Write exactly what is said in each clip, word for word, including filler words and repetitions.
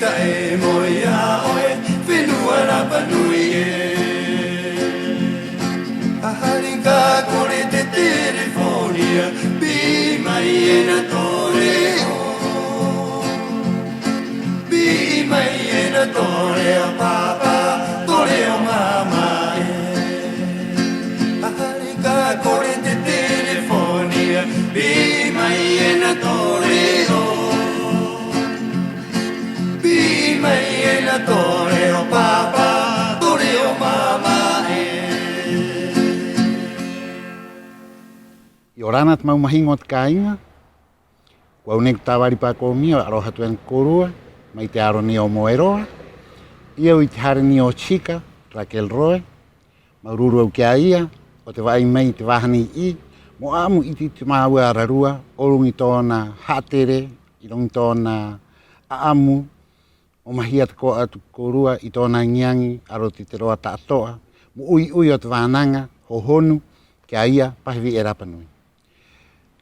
Ta'e moe 'ā 'oe, fenua Rapa Nui ē. A hare ka kore te telefoni ia, pi'i mai ena tore 'ō. Pi'i mai ena tore o pāpā, tore o māmā ē. A hare ka kore te telefoni ia, pi'i mai ena tore 'ō. Pi'i mai ena tore o pāpā, tore o māmā ē. 'Iorana te mau mahiŋo o te kāiŋa. Ko au nei ko Tavari Pakomio, 'aroha atu ena ki a kōrua mai te aro nei o Moeroa. 'Ī a au 'i te hare nei o Chika Raquel Roe. Māuru-uru a au ki a ia 'o te va'ai mai i te vaha nei 'ī mo 'a'amu 'iti-'iti māua ararua o ruŋa i tō'ona ha'atere, 'i ruŋa i tō'ona 'a'amu mo mahia tako'a atu ki a kōrua i tō'ona aŋi-aŋi a roto i te roa ta'ato'a mo 'ui-'ui o te vānaŋa hōhonu ki a ia pa he vi'e rapa nui.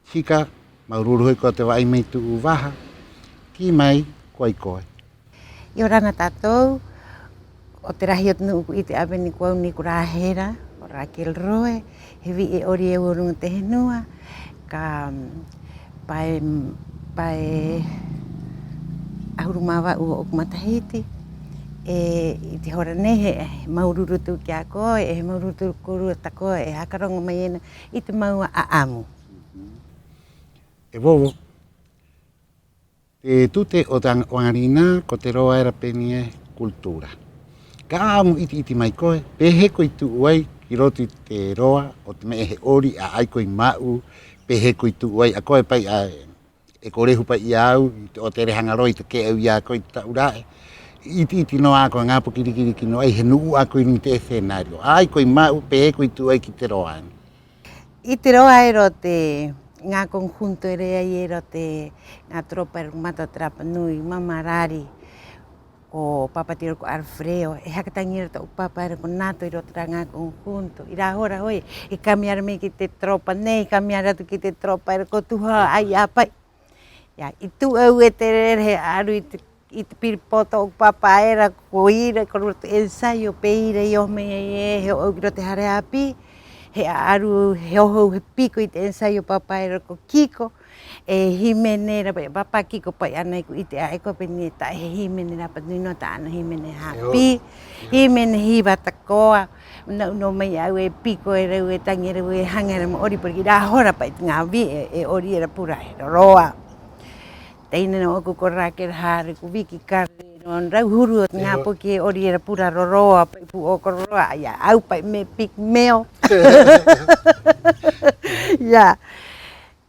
Chika, māuru-uru ho'i koe o te va'ai mai i tu'u vaha. Kī mai, ko ai koe? 'Iorana tātou. 'O te rahi o te nu'u ko 'ite 'ā pē nei ko au nei ko Rahera, ko Raquel Roe, he vi'e 'ori a au o ruŋa i te henua, ka pae, pae 'ahuru mā va'u ō'oku matahiti. 'E 'i te hora nei he māuru-uru atu ki a koe, 'e he māuru-uru atu ki a kōrua tako'a e haka roŋo mai ena i te māua 'a'amu. E vovo, te tute o te 'aŋarinā ko te roa era pē nei ē: cultura. Ka 'a'amu 'iti-'iti mai koe, ¿pē hē koe i tu'u ai ki roto i te roa o te me'e he 'ori, 'a ai koe i ma'u, pē hē koe i tu'u ai? A koe pa'i, 'a e ko rehu pa'i i a au, i te 'ōtere haŋa rō i take'a au i a koe i te ta'u ra'e. 'Iti-'iti nō 'ā koe, ŋā poki riki-riki nō 'ā, he nu'u 'ā koe 'i ruŋa i te escenario. 'A ai koe i ma'u, pē hē koe i tu'u ai ki te roa ena? 'I te roa era o te ŋā conjunto era e ai era o te ŋā tropa era ko mata o te Rapa Nui, Māmā Rari, ko Papa Tiro, ko Alfredo, e haka taŋi era tō'oku pāpā era ko Nato 'i roto i te rā ŋā conjunto. 'I rā hora ho'i, he kamiara mai ki te tropa nei, he kamiara atu ki te tropa era ko tuha 'ā i a pa'i. Ya, i tu'u a au e tere era he 'a'aru i te, i te piri pō tō'oku pāpā era, ko ira ko roto ensayo, pē ira i oho mai ai ē, he o'o au ki roto i te hare hāpī, he 'a'aru, he oho au he piko i te ensayo o pāpā era ko Kiko, e hīmene era pa'i, pāpā Kiko pa'i, ana e ko 'ite 'ā e koe pē nei ē, ta'e he hīmene rapa nui nō tā'ana hīmene hāpī, hīmene hiva tako'a. Nō, nō mai a au e piko era, e taŋi era, e haŋa era mo 'ori, porque 'i rā hora pa'i te ŋā vi'e e 'ori era pura he roroa. Teina nō'oku ko Raquel Hare, ko Vicky Calderón, rauhuru o te ŋā poki e 'ori era pura roroa pa'i, pū'oko roroa, ya, a au pa'i me'e pigmeo. Ya.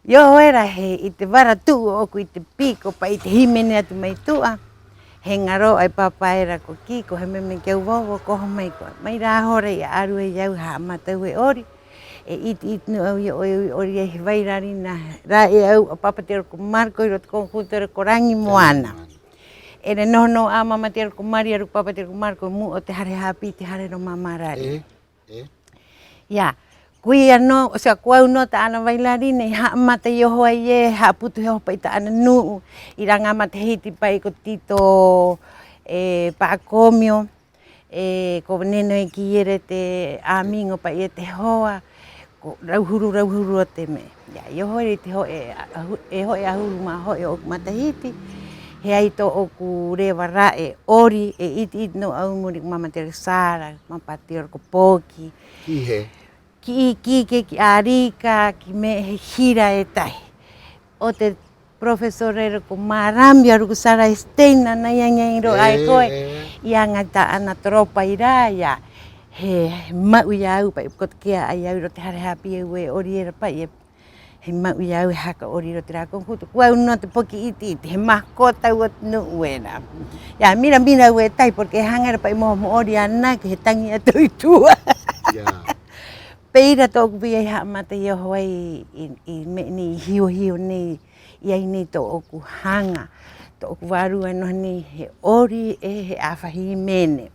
I oho era he, 'i te vara tu'u ō'oku i te piko pa'i, i te hīmene atu mai tu'a, he ŋaro'a e pāpā era ko Kiko, he me'e mai ki a au: Vovo, ko oho mai koe. Mai rā hora i 'a'aru ai a au, ha'amata a au e 'ori. E 'iti-'iti nō a au i o'o, i 'ori ai he bailarina ra'e a au, a Papa Tiro, ko Marco, 'i roto i te conjunto era ko Raŋi Moana. Era noho nō 'ā Māmā Tiro, ko Mari, a ruku Papa Tiro, ko Marco, mu'a o te hare hāpī, te hare era o Māmā Rari. Ya. Ko ia nō, o sea, ko au nō tā'ana bailarina i ha'amata i oho ai ē, ha'aputu he oho pa'i i tā'ana nu'u, 'i rā ŋā matahiti pa'i ko Tito, e, Pakomio, e, ko Neno e kī era te amigo pa'i e te hoa, ko rauhuru, rauhuru o te me'e. Ya, i oho era i te ho'e, e ho'e 'ahuru mā ho'e ō'oku matahiti, he ai tō'oku reva ra'e 'ori, e 'iti-'iti nō a au muri ko Māmā Tiro Sara, Māmā Tiro ko Poki. Ki hē? Ki, ki, ki, ki 'arika, ki me'e, he hira e tahi. 'O te profesora era ko Marambio, a ruku Sara Esteina, nā i aŋi-aŋi rō 'ā e koe, i aŋa i tā'ana tropa 'i rā, ya, he, he ma'u i a au pa'i, ko take'a 'ā i a au 'i roto i te hare hāpī a au e 'ori era pa'i, he ma'u i a au e haka 'ori 'i roto i te rā conjunto. Ko au nō te poki 'iti-'iti, he mascota a au o te nu'u era. Ya, mira-mira a au e tahi, porque e haŋa era pa'i mo, mo 'ori ananake, he taŋi atu i tu'a. Ya. Pē ira tō'oku vida i ha'amata i oho ai i, i, i me'e nei, i hio-hio nei, i ai nei tō'oku haŋa, tō'oku vārua e noho nei he 'ori 'e he 'āfa hīmene.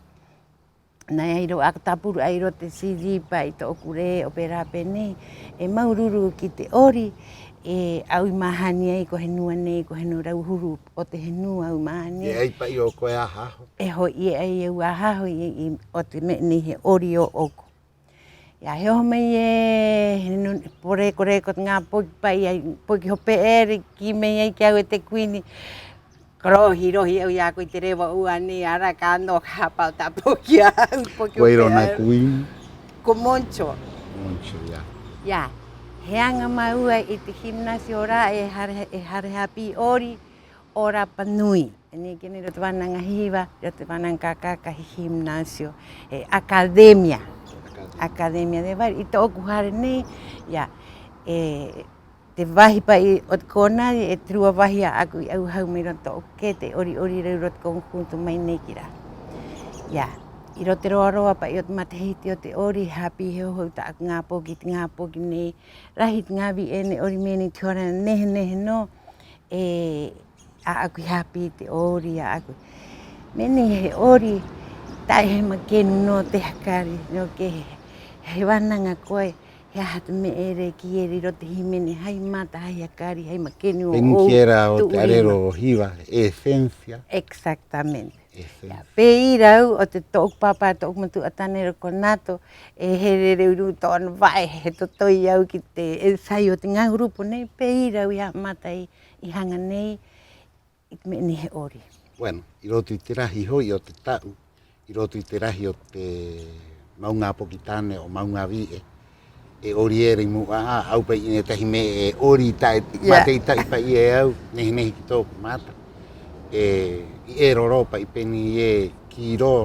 Nā, e ai rō 'ā ka tāpura 'ā 'i roto i te CD pa'i tō'oku rē 'o pē rā pē nei, e māuru-uru ki te 'ori, e au i māhani ai ko henua nei, ko henua rau huru o te henua au i māhani ai. E ai pa'i ō koe 'ā haho? E ho'i, e ai au 'ā haho i, i, o te me'e nei he 'ori ō'oku. Ia, he oho mai ē, he nu-, poreko-reko te ŋā poki pa'i, ai poki hope'a era i kī mai ai ki a au e te kuini, ko rohi-rohi au i a koe i te reva o 'Ua nei, arā, ka noho ka hāpa'o ta'a poki a au, poki hope'a era. ¿Ko ai rō nā kuini? Ko Moncho. Moncho, ia. Ia, he aŋa māua i te gimnasio rā, e hare, e hare hāpī 'ori o Rapa Nui. E nei kī nei 'i roto te vānaŋa hiva, 'i roto te vānaŋa kākaka he gimnasio, he academia. Academia. Academia de baile. 'I tō'oku hare nei, ia, e, te vahi pa'i o te kona, e te rua vahi 'ā'aku i au hau mai roto o te kete, 'ori-'ori rau 'i roto conjunto mai nei ki rā. Ia, 'i roto te roa-roa pa'i o te matahiti o te 'ori, hāpī he oho tā'aku ŋā poki, te ŋā poki nei, rahi te ŋā vi'e nei 'ori me'e nei 'i te hora nehe-nehe nō, e, 'ā'aku i hāpī te 'ori, 'ā'aku. Me'e nei he 'ori, ta'e he makenu nō te hakari, nō kē he, he vānaŋa koe, he aha te me'e era e kī era 'i roto te hīmene, hai mata, hai hakari, hai makenu ō'ou. Pē nei kī era o te 'arero hiva, esencia. Exactamente. Esencia. Ia, pē ira au, o te tō'oku pāpā, tō'oku matu'a tane era ko Nato, e here era 'i ruŋa i tō'ona va'e, he to-toi au ki te ensayo o te ŋā grupo nei, pē ira au i ha'amata i, i haŋa nei, i te me'e nei he 'ori. Bueno, 'i roto i te rahi ho'i o te ta'u, 'i roto i te rahi o te mau ŋā poki tane 'o mau ŋā vi'e, e 'ori era 'i mu'a 'ā, a au pa'i 'ina e tahi me'e e 'ori ta'e, ia, mata'ita'i pa'i e au, nehe-nehe ki tō'oku mata. E, i ero rō pa'i pē nei ē, kī rō,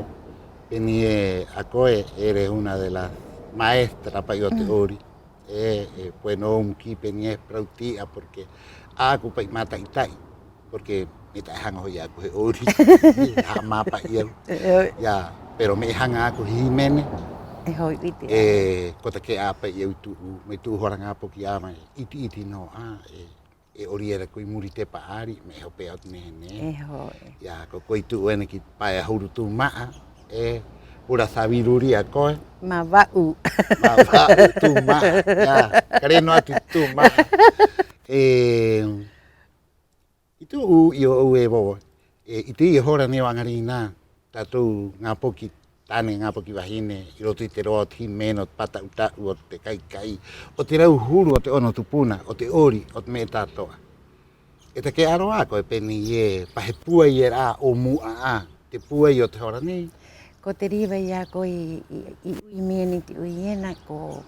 pē nei ē a koe, eres una de las maestras pa'i o te 'ori. E, e, bueno, mo kī pē nei ē, parauti'a, porque 'ā'aku pa'i mata'ita'i, porque me'e ta'e haŋa ho'i 'ā'aku he 'ori, ha'amā pa'i au. E, e. Ia, pero me'e haŋa 'ā'aku he hīmene. E ho'i 'ite. E, ko take'a pa'i au i tu'u, mai tu'u hora ŋā poki 'ā mai, 'iti-'iti nō 'ā, e, e 'ori era koe 'i muri i te pa'ari, me'e hope'a o te nehe-nehe. E ho'i. Ia, ko koe i tu'u ena ki te pae 'ahuru tūma'a, e, pura sabiduría koe. Mava'u. Mava'u tūma'a, ia, ka rē nō atu i te tūma'a. E, i tu'u u'i ō'ou e vovo, e, i te ia hora nei o 'aŋarinā, tātou ŋā poki tane, ŋā poki vahine, 'i roto i te roa o te hīmene, o te pāta'u-ta'u, o te kai-kai, o te rauhuru o te 'ono tupuna, o te 'ori, o te me'e ta'ato'a. E take'a rō 'ā koe pē nei ē, pa he pūai era 'o mu'a 'ā, te pūai o te hora nei? Ko te riva i a koe i, i, i 'ui mai ena i te 'ui ena, ko,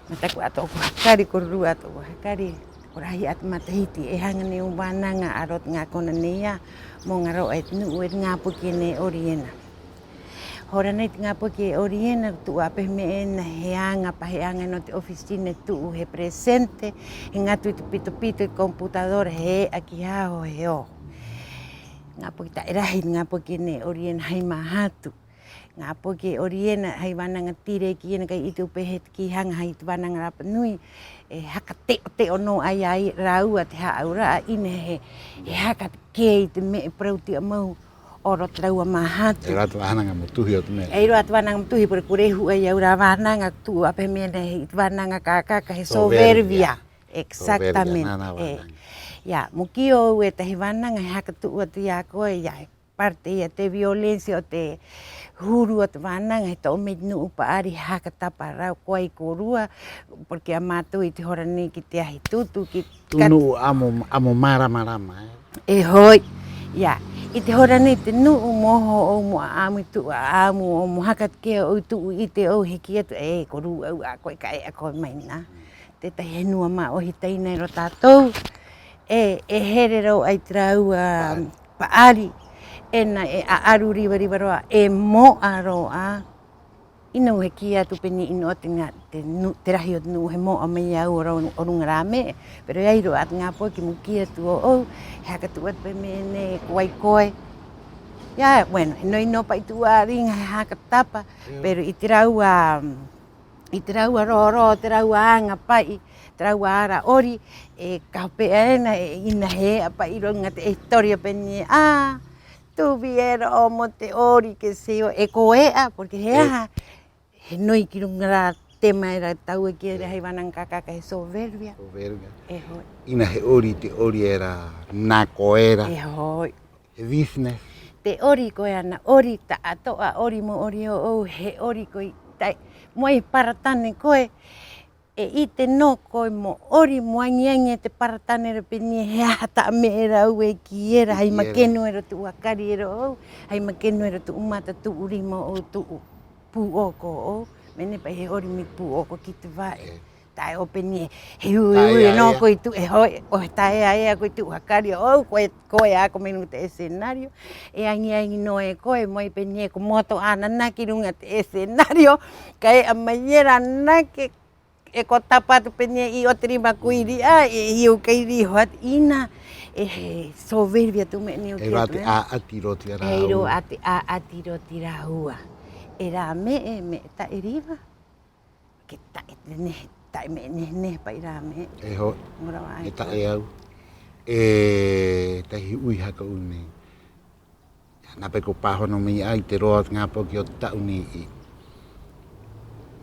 mataku 'ā tō'oku hakari, ko ruru 'ā tō'oku hakari, ko rahi 'ā te matahiti e haŋa nei au vānaŋa a roto ŋā kona nei 'ā, mo ŋaro'a e te nu'u e te ŋā poki ena e 'ori ena. Hora nei te ŋā poki e 'ori ena, tu'u 'ā pa he me'e ena, he aŋa, pa he aŋa ena o te oficina, tu'u he presente, he ŋatu i te pito-pito i te computadora, he e'a ki haho, he oho. Ŋā poki ta'e rahi, ŋā poki ena e 'ori ena hai māhatu. Ŋā poki e 'ori ena hai vānaŋa tire e kī ena, kai 'ite au pē hē te kī haŋa hai te vānaŋa rapa nui, e haka te'o-te'o nō 'ā i a rāua te hā'aura'a, 'ina he, he haka kē i te me'e parauti'a mau o roto te rāua māhatu. E ai rō 'ā te vānaŋa mo tuhi o te me'e. E ai rō 'ā te vānaŋa mo tuhi, pero ko rehu 'ā i a au rā vānaŋa, tu'u 'ā pa he me'e nei, i te vānaŋa kākaka, he soberbia. Soberbia. Exactamente. Soberbia, nā, nā vānaŋa. Ia, mo kī ō'ou e tahi vānaŋa he haka tu'u atu i a koe, ia, he parte ia te violencia o te huru o te vānaŋa, he to'o mai te nu'u pa'ari, he haka tapa rau, ko ai kōrua, porque a mātou i te hora nei ki te ahi tutu, ki te nu'u 'amo, 'amo mārama-rama, e. E ho'i. Ia, i te hora nei te nu'u mo oho ō'ou mo 'a'amu i tu'u 'a'amu, 'o mo haka take'a ō'ou i tu'u 'ite ō'ou, he kī atu, e, ko rū'au 'ā koe, ka e'a koe mai nā. Tētahi henua mā'ohi taina era o tātou, e, e here rō 'ā i te rāua pa'ari, ena e 'a'aru riva-riva rō 'ā, e mo'a rō 'ā. 'Ina au he kī atu pē nei ē, 'ina o te ŋā, te nu-, te rahi o te nu'u he mo'a mai i a au o rau, o ruŋa rā me'e, pero e ai rō 'ā te ŋā poki mo kī atu ō'ou, he haka tu'u atu pa he me'e nei, ko ai koe. Ia, bueno, he noi nō pa'i tu'u 'ā riŋa, he haka tapa, pero i te rāua, i te rāua rō-rō, te rāua aŋa pa'i, te rāua ara 'ori, e ka hope'a ena, e, 'ina he e'a pa'i ruŋa te historia pē nei ē, a, tuvieron 'ō mo te 'ori, qué sé yo, e ko e'a, porque he aha, he noi ki ruŋa rā tema era tāua kī era hai vānaŋa kākaka, he soberbia. Soberbia. E ho'i. 'Ina he 'ori, te 'ori era nako era. E ho'i. He business. Te 'ori koe ana, 'ori ta'ato'a, 'ori mo 'ori ō'ou, he 'ori koe ta'e, mo ai paratane koe, e 'ite nō koe mo 'ori mo aŋi-aŋi e te paratane era pē nei ē: he aha ta'a me'e era a au e kī era, hai makenu era tu'u hakari era ō'ou, hai makenu era tu'u mata, tu'u rima ō'ou, tu'u pū'oko ō'ou, me'e nei pa'i he 'ori mai te pū'oko ki te va'e. Ta'e 'o pē nei ē: he u'i-u'i nō koe i tu'u, e ho'i, 'o he ta'e ea-ea koe i tu'u hakari ō'ou, koe, koe 'ā koe mai ruŋa i te escenario. E aŋi-aŋi nō e koe mo ai pē nei ē: ko moto 'ana anake ruŋa i te escenario, ka e'a mai era anake, e ko tapa atu pē nei ē 'i o te rima ko iri 'ā, e hiu kai riho atu. 'Ina, e, he soberbia tu'u me'e nei o kī atu ē: e ai rō 'ā te 'a'ati rō te rāua. E ai rō 'ā te 'a'ati rō te rāua. E rā me'e, me'e ta'e riva, ke ta'e nehe-nehe, ta'e me'e nehe-nehe pa'i rā me'e. E ho'i. Mo rava'a e ta'e au. E tahi 'ui haka 'ou nei. Nā pa'i ko pāhono mai 'ā i te roa o te ŋā poki o te ta'u nei 'ī.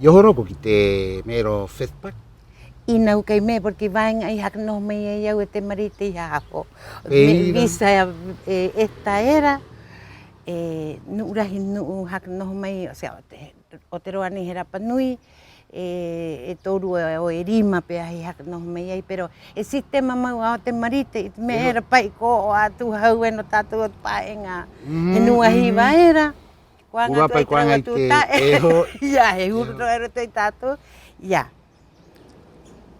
I oho rō koe ki te me'e era o FESPAC? 'Ina au kai me'e, porque i vāeŋa 'ā i haka noho mai ai au e te marite i haho. Pē ira. Visa e, e, esta era, e, nu'u rahi nu'u haka noho mai, o sea, o te, o te roa nei he Rapa Nui, e, e toru o e rima pēaha i haka noho mai ai, pero e sistema mau 'ā o te marite, i te me'e era pa'i ko o'o atu hau ena o tātou o te pā'iŋa henua hiva era, ko aŋa atu ai te rāua tu'u ta'e. Ia, he huru rō era i a tātou. Ia.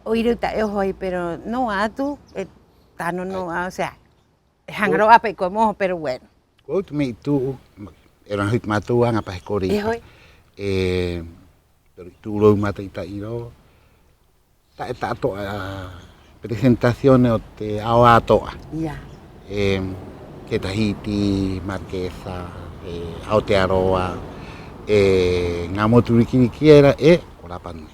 'O ira au ta'e oho ai, pero nō atu, e tano nō 'ā, o sea, e haŋa rō 'ā pa'i koe mo oho, pero bueno. Ko au te me'e i tu'u, e rā nei te mātou aŋa pa he kori. E ho'i. E, pero i tu'u rō au mata'ita'i rō, ta'e ta'ato'a presentaciones o te ao ato'a. Ia. E, Kē Tahiti, Marquesas, e, Aotearoa, e, ŋā motu riki-riki era, e ko Rapa Nui.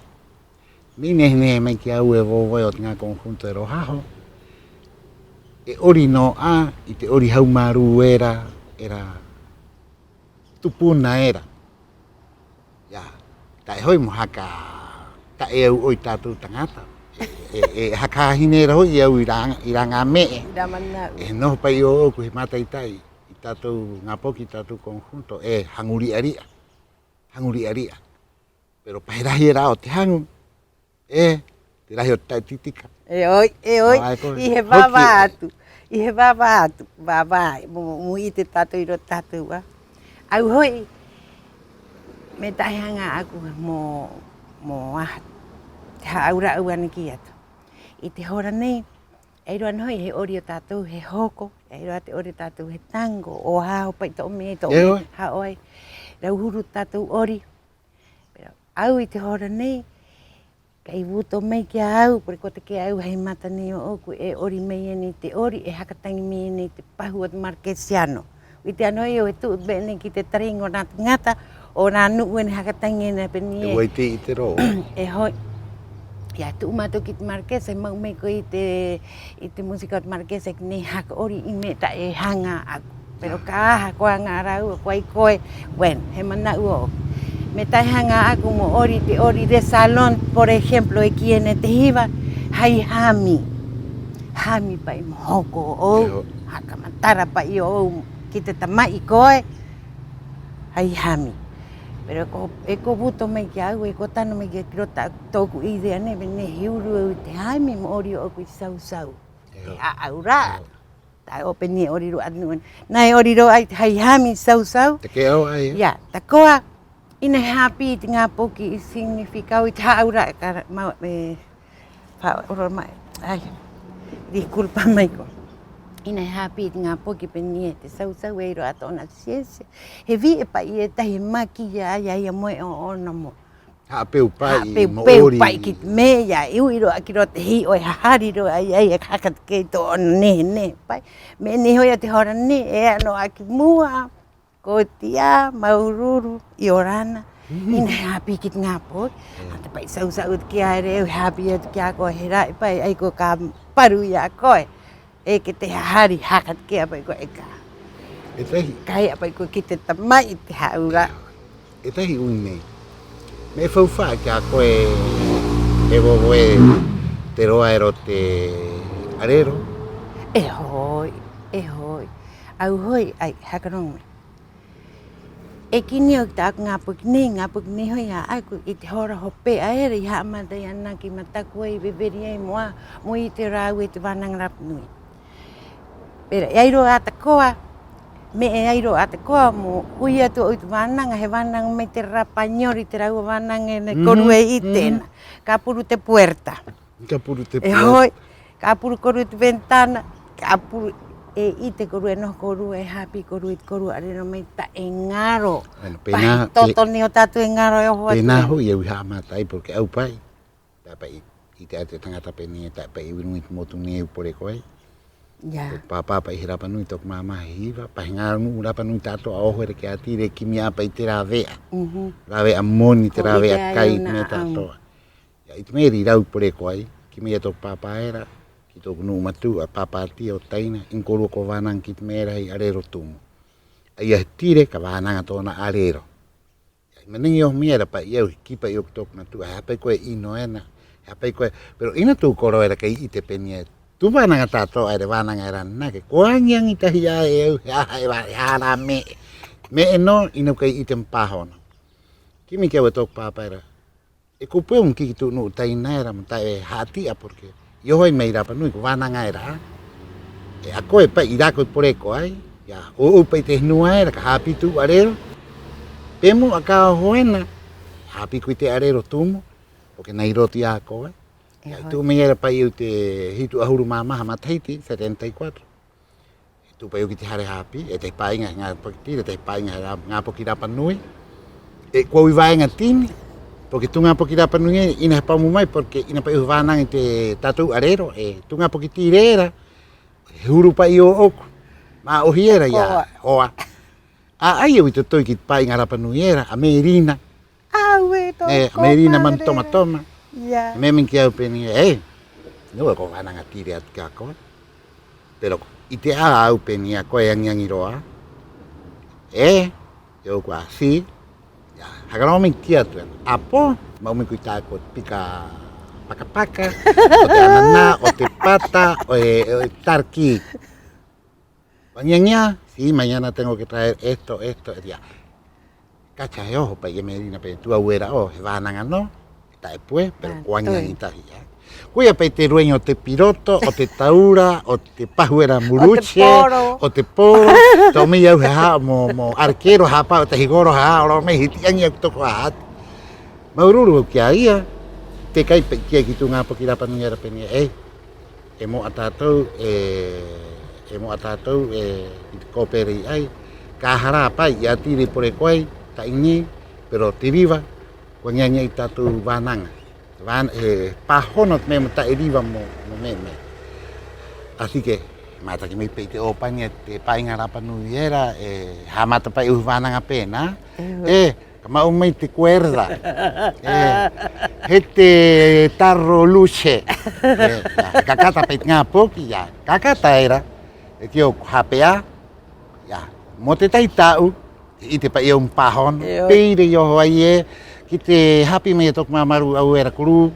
Me'e nehe-nehe mai ki a au e vovo ē o te ŋā conjunto era o haho, e 'ori nō 'ā i te 'ori haumārū era, era tupuna era. Ia, ta'e ho'i mo haka ta'e au 'o i tātou taŋata. E, e, e haka hāhine era ho'i i a au i rā, i rā ŋā me'e. I rā mana'u. E noho pa'i ō'oku he mata'ita'i i tātou ŋā poki, i tātou conjunto, e haŋu ri'a-ri'a. Haŋu ri'a-ri'a. Pero pa he rahi era o te haŋu, e te rahi o te ta'e tī-tika. E 'oi, e 'oi. I he vā-vā atu, i he vā-vā atu, vā-vā, mo, mo 'ite tātou 'i roto tātou 'ā. A au ho'i, me'e ta'e haŋa 'ā'aku mo, mo aha, te hā'aura'a au ana kī atu. 'I te hora nei, e ai rō 'ana ho'i he 'ori o tātou he hoko, e ai rō 'ā te 'ori o tātou he tango, 'o haho pa'i to'o me'e, to'o me'e, ha'o ai. Rauhuru tātou 'ori. Pero a au 'i te hora nei, kai buto mai ki a au, porque ko take'a a au hai mata nei ō'oku e 'ori mai ena i te 'ori, e haka taŋi mai ena i te pahu o te Marquesiano. 'Ite 'ana ho'i au e tu'u me'e nei ki te taringa o nā taŋata, o nā nu'u ena e haka taŋi ena pē nei ē. E uai te 'ite rō. E ho'i. Ia, tu'u mātou ki te Marquesa, e ma'u mai koe i te, i te música o te Marquesa ki nei haka 'ori i me'e ta'e haŋa 'ā'aku. Pero ka aha, ko aŋa a rāua, ko ai koe, bueno, he mana'u ō'oku. Me'e ta'e haŋa 'ā'aku mo 'ori, te 'ori de salón, por ejemplo, e kī ena e te hiva, hai hami. Hami pa'i mo hoko ō'ou, haka matara pa'i ō'ou ki te tama'i koe, hai hami. Pero e ko, e ko buto mai ki a au, e ko tano mai ki roto tō'oku idea nei, pē nei ē: he uru au i te hami mo 'ori ō'oku i te sau-sau. Te hā'aura'a. Ta'e 'o pē nei ē 'ori rō 'ā te nu'u ena. Nā, e 'ori rō 'ā i te hai hami sau-sau. Take'a 'ā, ia. Ia, tako'a, 'ina he hāpī i te ŋā poki i significado i te hā'aura'a ka ra-, ma-, e, fa-, oro mai. Ai, disculpa mai koe. 'Ina he hāpī i te ŋā poki pē nei ē: te sau-sau e ai rō 'ā tō'ona ciencia. He vi'e pa'i e tahi e mākia ai a ia mo e ō'ona mo hāpī pa'i, hāpī mo 'ori pa'i ki te me'e, ia, e u'i rō 'ā ki roto te hi'o, e hahari rō 'ā i a ia, e haka take'a i tō'ona nehe-nehe pa'i. Me'e nei ho'i o te hora nei, e e'a nō 'ā ki mu'a, ko ti'a, māuru-uru, 'iorana. 'Ina he hāpī ki te ŋā poki. 'Ātā pa'i, sau-sau, take'a era e au, he hāpī atu ki a koe, he ra'e pa'i, 'ai koe ka paru i a koe. E kī te hahari, haka take'a pa'i koe, e ka. E tahi. Ka e'a pa'i koe ki te tama'i, te hā'aura'a. E tahi 'ui nei. Me'e faufa'a ki a koe, e vovo ē, te roa era o te 'arero? E hoi, e hoi. Au hoi, 'ai, haka roŋo mai. E kī nei au ki tā'aku ŋā poki nei, ŋā poki nei hoi 'ā'aku, 'i te hora hope'a era i ha'amata ai ananake i mataku ai, i veveri ai mo 'ā, mo 'ite rāua i te vānaŋa rapa nui. Pero e ai rō 'ā tako'a, me'e ai rō 'ā tako'a mo 'ui atu ō'ou i te vānaŋa, he vānaŋa mai te rapa ŋaro i te rāua vānaŋa ena, mm, kōrua e 'ite ena. Ka puru te puerta. Ka puru te puerta. E hoi, ka puru kōrua te ventana, ka puru, e 'ite kōrua, e noho kōrua, e hāpī kōrua i te kōrua 'arero mai ta'e ŋaro. Bueno, pa he toto nei o tātou e ŋaro e oho atu. Pēnā ho'i au i ha'amata ai, porque au pa'i, ta'e pa'i i, i te, a te taŋata pē nei ē, ta'e pa'i au 'i ruŋa i te motu nei au poreko ai. Ya. Tō'oku pāpā pa'i he rapa nui, tō'oku māmā he hiva, pa he ŋā nu'u rapa nui ta'ato'a oho era ki a Tire, e kimi 'ā pa'i te rāve'a. Mhm. Rāve'a moni, te rāve'a kai, me'e ta'ato'a. Ya, 'i te me'e era i rau poreko ai, kī mai e tō'oku pāpā era ki tō'oku nu'u matu'a, pāpātio, taina, 'ina kōrua ko vānaŋa ki te me'e era hai 'arero tumu. A ia he Tire ka vānaŋa tō'ona 'arero. Ya, 'i mana'u i oho mai era pa'i au, he kī pa'i au ki tō'oku matu'a, he aha pa'i koe e 'ino ena, he aha pa'i koe, pero 'ina tū koro era kai 'ite pē nei ē, tū vānaŋa ta'ato'a era e vānaŋa era ananake, ko aŋi-aŋi tahi 'ā e au he aha e va-, he aha rā me'e, me'e nō, 'ina au kai 'ite mo pāhono. Kimi ki a au e tō'oku pāpā era, e kupu au mo kī ki tū nu'u taina era mo ta'e ha'ati'a, porque i oho ai mai Rapa Nui ko vānaŋa era 'ā. 'E a koe pa'i i rā koe poreko ai, ya, ō'ou pa'i te henua era ka hāpī tū 'arero. Pe mu'a ka oho ena, hāpī koe i te 'arero tumu, porque nā 'i roto i a koe. Ya, i tu'u mai era pa'i au i te hitu 'ahuru mā maha matahiti, setenta y cuatro. I tu'u pa'i au ki te hare hāpī, e tahi pā'iŋa he ŋā poki Tire, e tahi pā'iŋa he rā-, ŋā poki Rapa Nui. 'E ko au i vāeŋa tini, porque tū ŋā poki Rapa Nui era, 'ina he pamu mai, porque 'ina pa'i au he vānaŋa i te tātou 'arero, 'e tū ŋā poki Tire era, he huru pa'i ō'oku. Mā'ohi era i a Hoa. Hoa. 'Ā'ai au i toto'i ki te pā'iŋa Rapa Nui era, a Merina. Au e tō, e, a Merina Manu Tomatoma. Ya. He me'e mai ki a au pē nei ē, e, nō ko vānaŋa Tire atu ki a koe. Pero 'ite 'ā a au pē nei ē a koe e aŋi-aŋi rō 'ā. E, e ō'oku 'āsī. Ya, haka roŋo mai kī atu ena. 'Apō, ma'u mai koe i tā'aku o te pika paka-paka, o te ananā, o te pata, o e, o e tarkī. Ko aŋi-aŋi 'ā, sí, mañana tengo que traer esto, esto, ya. Cacha he oho pa'i e Merina pē nei ē, tū au era 'ō, he vānaŋa nō, ta'e puē, pero ko aŋi-aŋi tahi 'ā. Koia pa'i te dueño o te piroto, o te taura, o te pahu era mo luche, o te poro, to'o mai au he ha'o mo, mo arquero, hāpa'o e tahi goro, ha'o rō mai, he ti'aŋi a au ki tō'oku hahatu. Māuru-uru au ki a ia, te kai pa'i kī ai ki tū ŋā poki Rapa Nui era pē nei ē, e, e mo'a tātou, e, e mo'a tātou, e, i te kope era i 'ai, ka aha rā pa'i, i a Tire i poreko ai, ta'e nei, pero te riva, ko aŋi-aŋi 'ā i tātou vānaŋa. Vān-, e, pāhono te me'e mo ta'e riva mo, mo me'e-me'e. Así que, mātaki mai pa'i te 'ōpani e te pā'iŋa Rapa Nui era, e, ha'amata pa'i au he vānaŋa pē nei ē, e, ka ma'u mai te cuerda. E, he te tarro luche. E, ya, ka kata pa'i te ŋā poki, ya, ka kata era. E kī ō'oku hape'a, ya, mo te tētahi ta'u, he 'ite pa'i au mo pāhono. Pē ira i oho ai ē, ki te hāpī mai e tō'oku māmārū'au era ko Rū,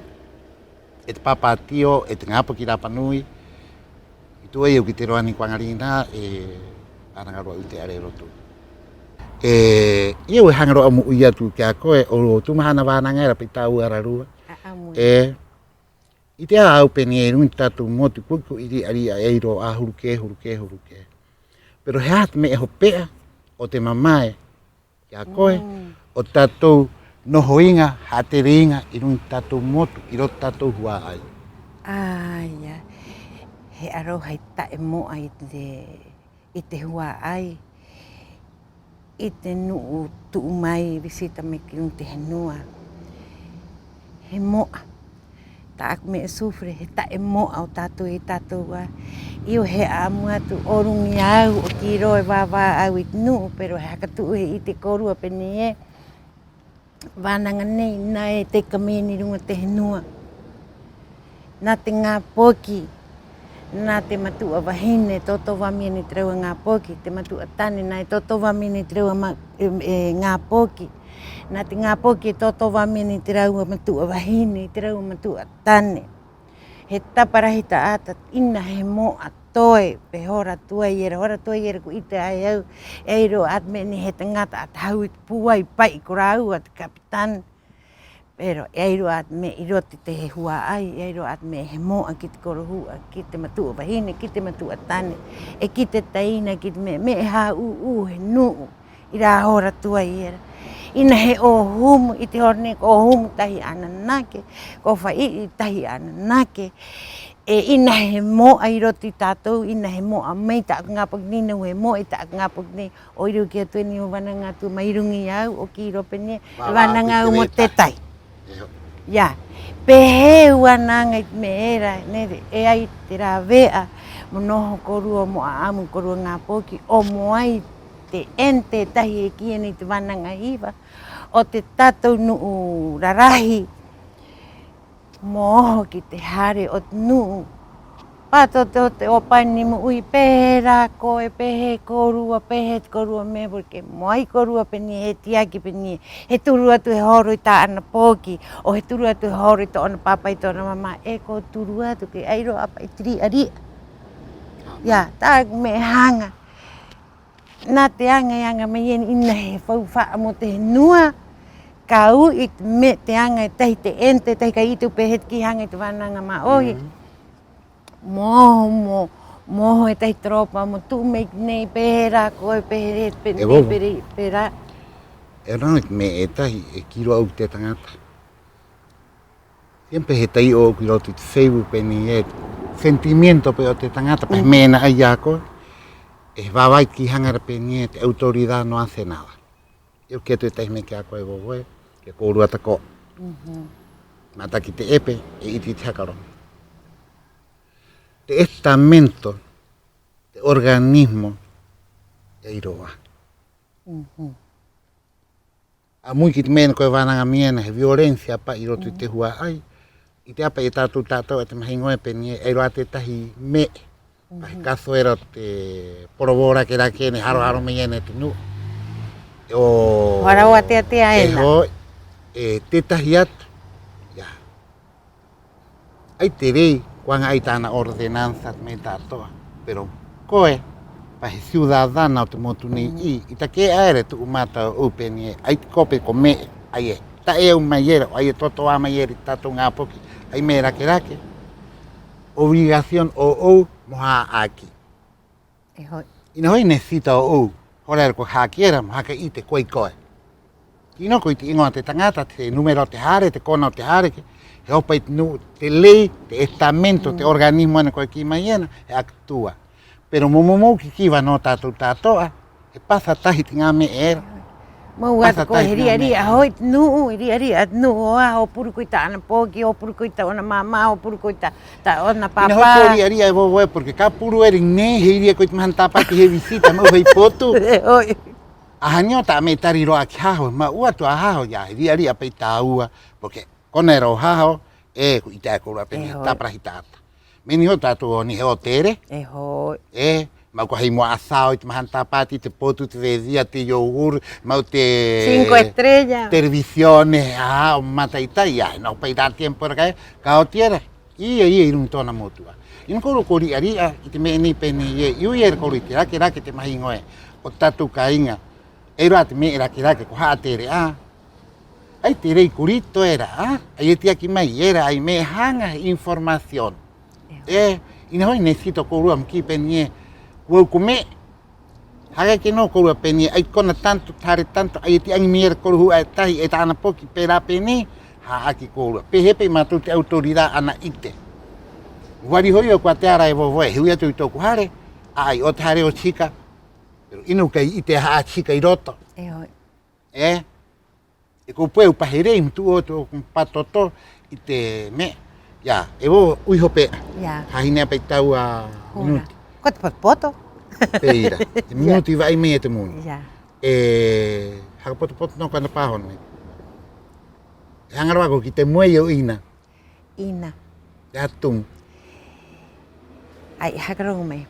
'e te pāpātio, 'e te ŋā poki Rapa Nui. I tu'u ai au ki te roa nei ko 'aŋarinā, e, ana ŋaro 'ā au i te 'arero tumu. 'E, i au e haŋa rō 'ā mo 'ui atu ki a koe, 'o tū mahana vānaŋa era pa'i tāua ararua. 'E, 'ite 'ā a au pē nei ē, 'i ruŋa i te tātou motu, ko, ko 'ite ri'a-ri'a e ai rō 'ā huru kē, huru kē, huru kē. Pero he aha te me'e hope'a o te mamae ki a koe, o te tātou noho iŋa, ha'atere iŋa 'i ruŋa i te tātou motu, 'i roto i te tātou hua'ai? Ai, ya. He aroha i ta'e mo'a i te, i te hua'ai, i te nu'u tu'u mai, visita mai ki ruŋa i te henua. He mo'a. Tā'aku me'e sufre, he ta'e mo'a o tātou e tātou 'ā. 'Io, he 'a'amu atu o ruŋa i a au, 'o kī rō e vā-vā a au i te nu'u, pero he haka tu'u he 'ite kōrua pē nei ē, vānaŋa nei, nā e teka mai ena 'i ruŋa i te henua. Nā te ŋā poki, nā te matu'a vahine e tōtōvā mai ena i te rāua ŋā poki, te matu'a tane nā e tōtōvā mai ena i te rāua ma-, e, e, ŋā poki. Nā te ŋā poki e tōtō va'amena i te rāua matu'a vahine, i te rāua matu'a tane. He taparahi ta'ata, 'ina he mo'a toe, pē hora tuai era, hora tuai era ko 'ite 'ā e au, e ai rō 'ā te me'e nei he taŋata 'ata hau i te pūai pa'i ko rāua te capitán. Pero e ai rō 'ā te me'e 'i roto i te hua'ai, e ai rō 'ā te me'e he mo'a ki te korohu'a, ki te matu'a vahine, ki te matu'a tane, 'e ki te taina, ki te me'e, me'e hā'ū'ū he nu'u 'i rā hora tuai era. 'Ina he 'ōhumu, 'i te hora nei ko 'ōhumu tahi ananake, ko fa'i'i tahi ananake, 'e 'ina he mo'a 'i roto i a tātou, 'ina he mo'a mai tā'aku ŋā poki nei, nā, he mo'a i tā'aku ŋā poki nei, 'o ira au ki a tu'u nei mo vānaŋa atu mai ruŋa i a au, 'o kī rō pē nei ē, e vānaŋa au mo te tētahi. Ia, pē hē au ana aŋa i te me'e era, nē, e ai te rāve'a mo noho kōrua mo 'a'amu kōrua ŋā poki, 'o mo ai te ente e tahi e kī ena i te vānaŋa hiva, o te tātou nu'u rarahi, mo oho ki te hare o te nu'u. Pato te, o te 'ōpani mo 'ui, pē hē rā koe, pē hē kōrua, pē hē te kōrua me'e, porque mo ai kōrua pē nei ē, he tiaki pē nei ē, he turu atu he horo i tā'ana poki, 'o he turu atu he horo i tō'ona pāpā, i tō'ona māmā, e ko turu atu, ke ai rō 'ā pa'i te ri'a-ri'a. Ia, tā'aku me'e haŋa. Nā te aŋa e aŋa mai ena, 'ina he faufa'a mo te henua, ka u'i te me'e, te aŋa e tahi, te ente e tahi, ka 'ite au pē hē te kī haŋa i te vānaŋa mā'ohi. Mo oho, mo, mo oho e tahi tropa, mo tu'u mai ki nei, pē hē rā koe, pē hē, pē nei, pē rā, pē rā. E rā te me'e e tahi e kī rō 'ā ki te taŋata. Siempre he tai'o 'ō ki roto i te Facebook pē nei ē, sentimiento pē o te taŋata, pa he me'e nā 'ai i a koe, e vāvāi te kī haŋa era pē nei ē, te autoridad no hace nada. E au kī atu e tahi me'e ki a koe, e Vovo ē, ki a kōrua tako'a. Mataki te 'epe, e 'iti i te haka roŋo. Te estamento, te organismo, e ai rō 'ā. 'Amu ki te me'e ena koe vānaŋa mai ena, he violencia pa'i 'i roto i te hua'ai. 'Ite 'ā pa'i e tātou ta'ato'a, e te mahiŋo ē, pē nei ē, e ai rō 'ā tētahi me'e. Pa he caso era o te Porovó Rake Rake ena, e haro-haro mai ena e te nu'u. 'O haro tea-tea ena. E hoi, e tētahi atu. Ia. 'Ai te rei ko aŋa 'ā i tā'ana ordenanza, te me'e ta'ato'a. Pero koe, pa he ciudadana o te motu nei 'ī, i take'a era e tu'u mata ō'ou pē nei ē, 'ai te kope ko me'e, 'ai e ta'e au mai era, 'o 'ai e toto'a mai era i te tātou ŋā poki, 'ai me'e rake-rake, obligación ō'ou mo hā'aki. E hoi. 'Ina hoi necesita ō'ou, hora era ko hā'aki era, mo haka 'ite ko ai koe. Kī nō koe i te 'īŋoa o te taŋata, te número o te hare, te kona o te hare, ke he oho pa'i te nu'u, te ley, te estamento, te organismo ena koe kī mai ena, he actúa. Pero mo, mo mou kī-kiva nō tātou ta'ato'a, e pasa tahi te ŋā me'e era. Mau atu koe, he ri'a-ri'a hoi te nu'u, he ri'a-ri'a te nu'u, 'o aha, 'o puru koe i tā'ana poki, 'o puru koe i tō'ona māmā, 'o puru koe i tā, tā'ona pāpā. 'Ina hoi ko ri'a-ri'a, e Vovo ē, porque ka puru era 'i nei, he iri koe i te mahana tāpati he visita, ma'u hai potu. E hoi. 'Aha nei 'o ta'a me'e tari rō 'ā ki haho, ma'u atu a haho, ia, he ri'a-ri'a pa'i tāua, porque kona era o haho, 'e ko 'ite 'ā e kōrua pē nei ē, he taparahi ta'ata. Me'e nei ho'i tātou o nei he hotel. E hoi. 'E ma'u ko hai mo'a asado i te mahana tāpati, te potu, te bebida, te yogur, ma'u te cinco estrellas, televisiones, aha, 'o mata'ita'i, ia, he noho pa'i rā tiempo era ka, ka oti era. Ia, ia, 'i ruŋa i tō'ona motu 'ā. 'Ina kōrua ko ri'a-ri'a i te me'e nei pē nei ē, 'i u'i era kōrua i te rake-rake te mahiŋo ē o te tātou kāiŋa. E ai rō 'ā te me'e rake-rake ko ha'atere 'ā. 'Ai te rei kurito era, 'ā? 'Ai e tiaki mai era, 'ai me'e haŋa, he información. 'E 'ina hoi necesita o kōrua mo kī pē nei ē, ko au ko me'e. Haka kī nō kōrua pē nei ē, 'ai kona tanto, te hare tanto, 'ai e ti'aŋi mai era kōrua hua'ai e tahi, 'e tā'ana poki pē rā pē nei, hā'aki kōrua. Pē hē pa'i mātou te autoridad ana 'ite. Ko vari hoi au ko a te ara, e Vovo ē, he u'i atu i tō'oku hare, 'ā, 'ai o te hare o Chika. Pero 'ina au kai 'ite e aha 'ā Chika 'i roto. E hoi. 'E, 'e ko pu'e au pa he rei mo tu'u atu o patoto i te me'e. Ia, e Vovo, 'ui hope'a. Ia. Hāhine 'ā pa'i tāua minuti. Ko te poto-poto. Pē ira. Te minuti va'ai mai e te moni. Ia. E haka poto-poto nō ko ana pāhono. E haŋa rō 'ā koe ki te muelle o 'ina. 'Ina. E atún. 'Ai, haka roŋo mai.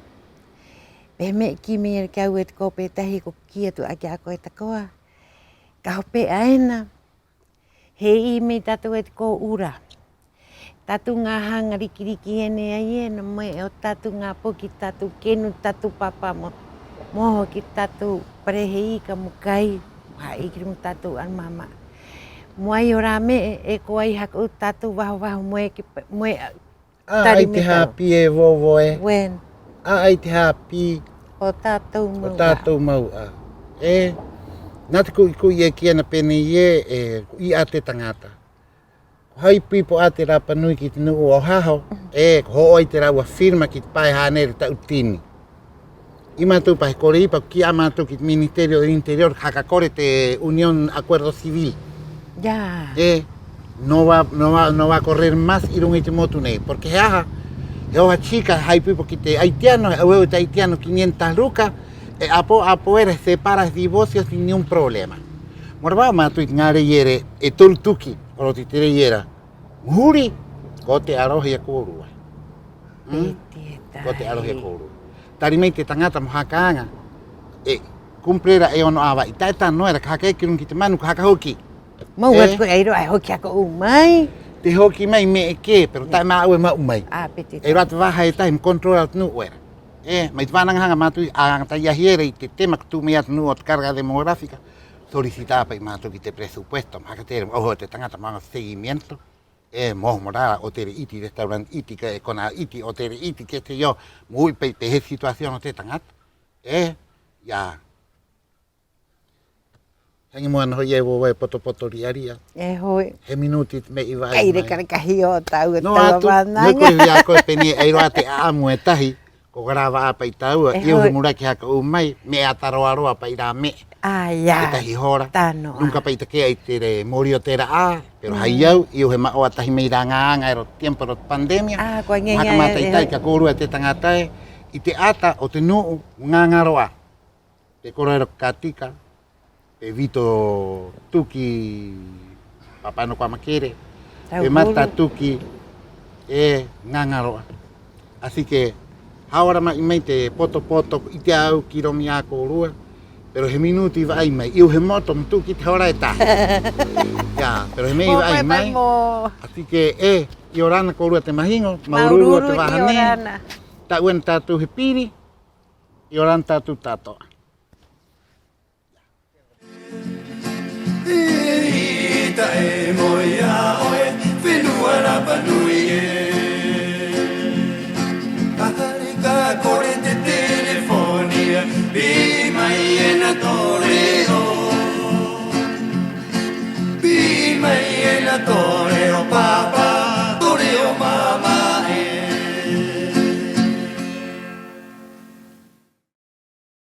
Pē hē me'e kī mai era ki a au e te kope e tahi, ko kī atu 'ā ki a koe tako'a. Ka hope'a ena, he i'i mai tātou e te kō'ura. Tātou ŋā haŋa riki-riki ena e ai ena, mo e o tātou ŋā poki, tātou kenu, tātou pāpā mo, mo oho ki tātou parehe ika mo kai, mo hā'iki mo tātou 'arumāmā. Mo ai o rā me'e e ko ai haka 'ou tātou vaho-vaho mo e ki pa, mo e 'ā 'ai te hāpī e vovo ē. 'Ā 'ai te hāpī o tātou mau 'ā. 'E nā te ku'i-ku'i e kī ena pē nei ē, e, ko 'ī 'ā te taŋata, ko hāipo-ipo 'ā te Rapa Nui ki te nu'u o haho, 'e ko ho'o 'ā i te rāua firma ki te pae hānere ta'utini. 'Ī mātou pa he kore 'ī, pa ko kī 'ā mātou ki te Ministerio del Interior, haka kore te Unión Acuerdo Civil. Ya. 'E no va, no va, no va a correr más 'i ruŋa i te motu nei. Porque he aha, he oho chica, he hāipo-ipo ki te haitiano, he 'auhau e te haitiano quinientas lucas, 'e 'apō, 'apō era, he separa, he divorcia sin ni un problema. Mo rava'a mātou i te ŋā ley era e toru tuki o roto i te ley era. Mo huri, ko te 'aroha i a kōrua. Ko te 'aroha i a kōrua. Tari mai te taŋata mo haka aŋa, e cumple era e ono 'āva'e. Ta'e tano era, ka haka eke ki ruŋa ki te manu, ka haka hoki. Mau atu koe, ai rō 'ā e hoki haka 'ou mai. Te hoki mai me'e kē, pero ta'e mā'au e ma'u mai. Ai rō 'ā te vaha e tahi mo controla o te nu'u era. 'E mai te vānaŋa haŋa mātou a aŋa tahi ahi era i te tema ko tu'u mai 'ā te nu'u o te carga demográfica, solicitaba pa'i mātou ki te presupuesto mo haka tere mo oho te taŋata mo aŋa seguimiento. 'E mo oho mo rara hotel 'iti, restaurant 'iti, ka e kona 'iti, hotel 'iti, qué sé yo, mo u'i pa'i pē hē situación o te taŋata. 'E ya. He aŋi mo ana ho'i e vovo e poto-poto, ri'a-ri'a. E ho'i. He minuti te me'e i va'ai mai. Kai reka-reka hio o tāua, tāua vānaŋa. No atu, mo e kore i a koe pē nei ē, ai rō 'ā te 'a'amu e tahi ko grava 'ā pa'i tāua, 'ī au he muraki haka 'ou mai, me'e 'ata roa-roa pa'i rā me'e. Ai ya. E tahi hora. Tano 'ā. Nunca pa'i take'a i te mōrī o te ra'ā, pero hai au, 'ī au he ma'oa tahi mai rā ŋā aŋa era o te tiempo era o te pandemia. Mo haka māta'i-ta'i ki a kōrua e te taŋata ē, i te 'ata o te nu'u mo ŋa-ŋaro 'ā. Te koro era ko Katika, pe Vito Tuki, Papano Kuamakere, pe Mata Tuki, e ŋa-ŋaro 'ā. Así que ha'aoroma'i mai te poto-poto, ko 'ite a au ki ruŋa i a kōrua, pero he minuti i va'ai mai, 'ī au he moto mo tu'u ki te hora e tahi. Ya, pero he me'e i va'ai mai. Así que, e, 'iorana kōrua te mahiŋo, māuru-uru o te vaha nei. Ta'u ena tātou he piri, 'iorana tātou ta'ato'a. E ita e moe ia oe, fenua Rapa Nui ē. Ka hare ka kore te telefonia, pī mai ena tō